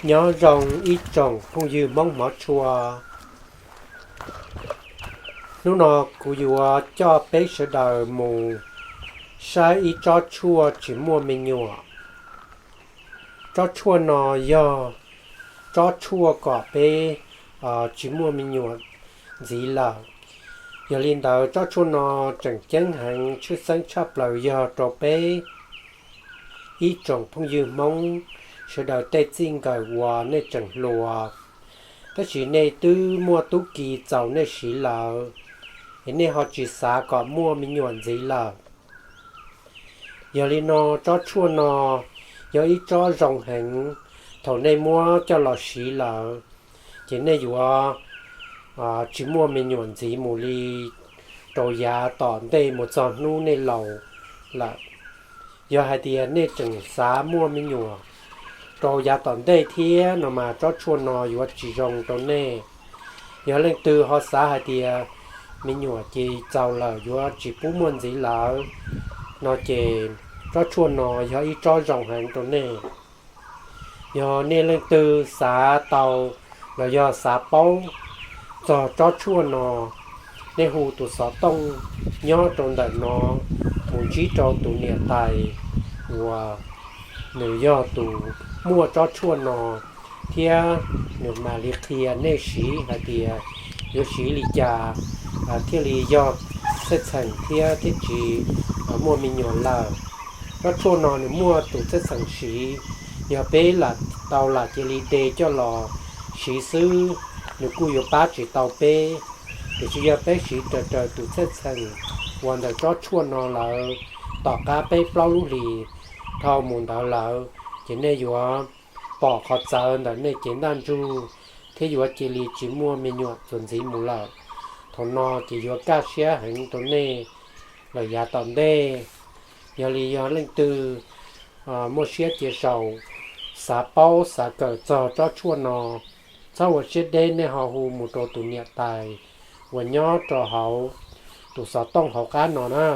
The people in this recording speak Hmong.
Nyob zoo ib tsoom phooj ywg Hmoob hmov tshua. Hnub no kuv yuav coj peb sawv daws mus saib ib tsob tshuaj tsis muaj me nyuam. Tsob tshuaj no yog tsob tshuaj kom peb tsis muaj me nyuam ntxiv lawm. Yog li ntawd tsob tshuaj no tseem ceeb heev tshwj xeeb tshaj plaws yog rau peb ib tsoom phooj ywg Hmoob sawv daws tej txij nkawm uas nej tseem hluas, tab sis nej twb muaj tub ki txaus nej siv lawm, es nej ho tsis xav kom muaj me nyuam ntxiv lawm. Yog li no tsob tshuaj no yog ib tsob zoo heev, thaum nej muab coj los siv lawm, ces nej yuav tsis muaj me nyuam ntxiv mus li rau yav tom ntej mus txog hnub nej laus lawm. Yog hais tias nej tseem xav muaj me nyuam rau yav tom ntej thiab no mas tsob tshuaj no yuav tsis zoo rau nej. Yog leej twg ho xav hais tias me nyuam ces txaus lawm yuav tsis pub muaj ntxiv lawm no ces tsob tshuaj no yog ib tsob zoo heev rau nej. Yog nej leej twg xav tau los yog xav paub txog tsob tshuaj no, nej hu tus xov tooj nyob rau ntawm no mus ntsib rau tus niam tais uas nws yog tus muaj tsob tshuaj no, thiab nws mam li qhia nej siv hais tias yuav siv li cas thiaj li yog txheej txheem thiab thiaj tsis muaj me nyuam lawm. Tsob tshuaj no nws muaj tus txheej txheem siv, yog peb lam tau lam cia li de coj los siv xwb, nws kuj yuav pab tsis tau peb. Tiam sis yog peb siv raws raws tus txheej txheem uas ntawm tsob tshuaj no lawm, tom qab peb plaub lub hlis dhau mus ntawd lawm, ces nej yuav pom qhov txawv ntawm nej cev ntaj ntsug thiab yuav cia li tsis muaj me nyuam txuas ntxiv mus lawm. Thaum no ces yuav kaj siab heev rau nej lawm yav tom ntej. Yog li yog leej twg muaj siab cia saum, xav paub xav kawm txog tsob tshuaj no, txhob ua siab deb, nej ho hu mus rau tus niam tais uas nyob rau hauv tus xov tooj hauv qab no na.